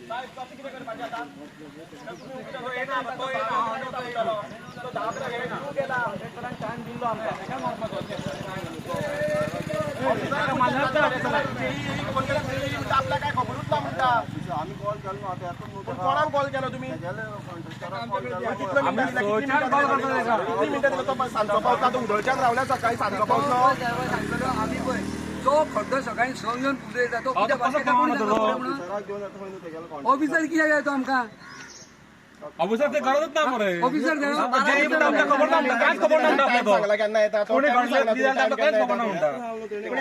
साहेब, कशें कितें करपाचें आतां? तो येना, तो 10 येना, गेला टायम दिल्लो आमकां. आपल्याक काय खबरूच ना म्हणटा. आमी कॉल केलो न्हू आतां. कोणाक कॉल केलो तुमी? कितली मिनटां दिलो तो? सांजचो पावता तो उदळच्यान रावल्या सकाळी सांजचो पावतलो. आमी पळय जो खड्डो सकाळी 6 येवन पुजयता तो ऑफिसर कित्याक येतो आमकां? ऑफिसर ते गरजच ना मरे. ऑफिसर कांयच खबर ना. केन्ना येता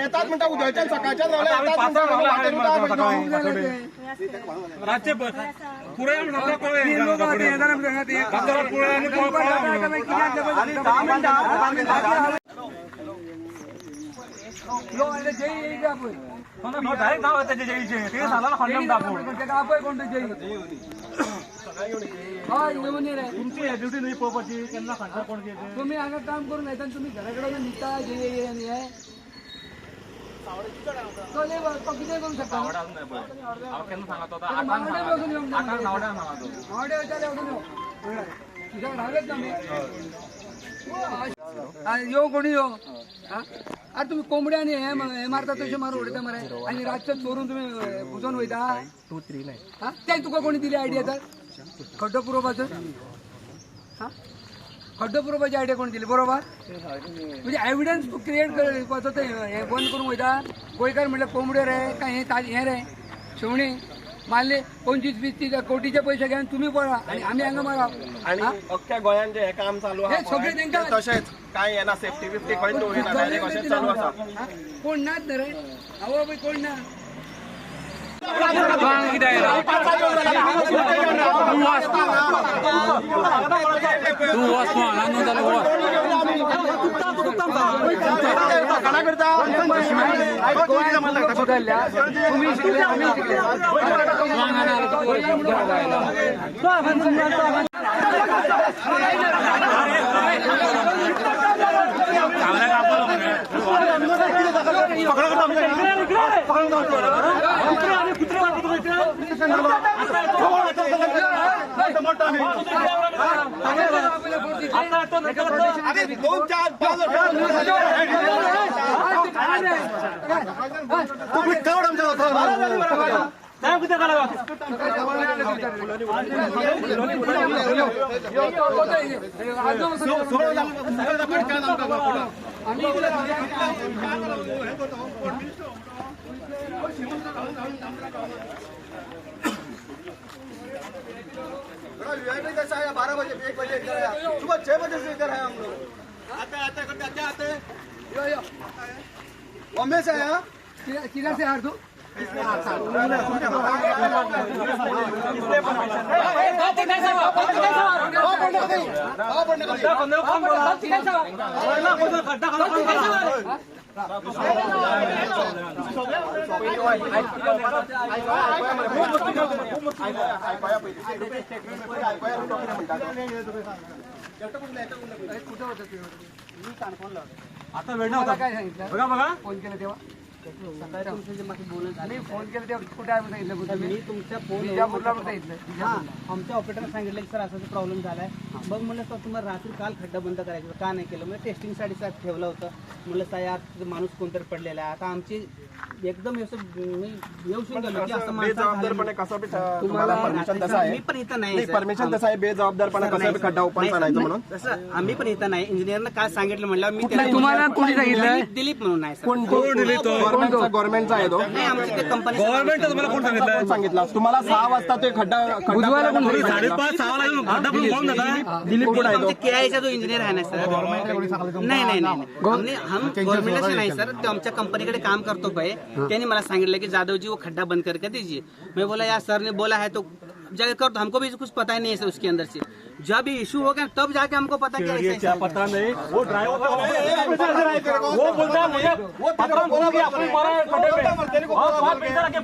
येतात म्हणटा उदळच्यान सकाळच्यान रावल्या. रातचे पुराय तुमी हांगा काम करून येता, तुमी घरा कडेन न्हिदता. आनी हे तो कितें करूंक शकता? मावडे वचून येवंक, मावडे वचून येवं, तुज्या रावलेच ना. येवं कोणी येवं. आरे तुमी कोंबड्या आनी हे मारता तशें मारून उडयता मरे. आनी रातचें चोरून तुमी बुजोवन वयता. 2 3 9 हा, तें तुका कोणी दिली आयडिया तर खड्डो पुरोवपाचो? हा, खड्डो पुरोवपाची आयडिया कोण दिली? बरोबर, म्हणजे एविडन्स तूं क्रिएट करपाचो तें हें बंद करूंक वयता. गोंयकार म्हणल्यार कोंबड्यो रे काय हें हें रे शेवणीं मारले 25 20 30 कोटीचे पयशे घेवन तुमी पळा आनी आमी हांगा मारा. आनी अख्ख्या गोंयांत जे हें काम चालू आहा सगळें तेंकां तशेंच कांय येना. सेफ्टी बिफ्टी खंय दवरिना, डायरेक्ट अशेंच चालू आसा. कोण नात न्ही रे आवय बापूय कोण ना. कैसा आया 12 बजे 1 बजे इधर आया, सुबह 6 बजे से इधर है हम लोग. आते आते करते क्या आते हैं? बॉम्बे से आया. किधर से हार दो? आता वेळ नव्हता. काय सांगितलं? बघा बघा फोन केला तेव्हा सकाळी तुमचं जे माझं बोलणं झालं, फोन केलं तेव्हा कुठे आहे म्हणून सांगितलं? मी तुमच्या फोन विजापूरला म्हणून सांगितलं. आमच्या ऑपरेटरने सांगितलं की सर असं प्रॉब्लेम झालाय. मग म्हणलं सर तुम्हाला रात्री काल खड्डा बंद करायचं का नाही केलं? म्हणजे टेस्टिंगसाठी साहेब ठेवलं होतं. म्हणलं साहेब यात माणूस कोणतरी पडलेला आहे. आता आमची एकदम असं मी येऊ शकलो की असं बेजबाबदारपणे कसं बी तुम्हाला परमिशन तसं आहे. मी पण इथं नाही. परमिशन तसं आहे. बेजबाबदारपणे कसं बी खड्डा ओपन करायचं म्हणून तसं आम्ही पण इथं नाही. इंजिनियरनं काय सांगितलं म्हणलं मी तुम्हाला कोणी सांगितलं? दिलीप म्हणून आहे. गव्हर्नमेंटचा आहे तो. गव्हर्नमेंट तुम्हाला कोण सांगितलं? सांगितलं तुम्हाला 6 वाजता ते खड्डा 5:30 6 खड्डा कोण जाता? दिलीप कोण आहे तो? केआयचा जो इंजिनियर आहे ना सर. नाही नाही नाही, हम गव्हर्नमेंटला नाही सर, तो आमच्या कंपनीकडे काम करतो भाई. त्यांनी मला सांगितलं की जाधव जी वो खड्डा बंद करके दीजिए. मैं बोला यार सर ने बोला है तो जाके कर दो, हमको भी कुछ पता ही नहीं है सर उसके अंदर से. जब ये इशू हो गया तब जाके हमको पता क्या पता नहीं. वो ड्राइवर वो बोलता है मुझे वो पत्थर बोला कि आपने मारा है खड्डे पे. और पैसा लगे.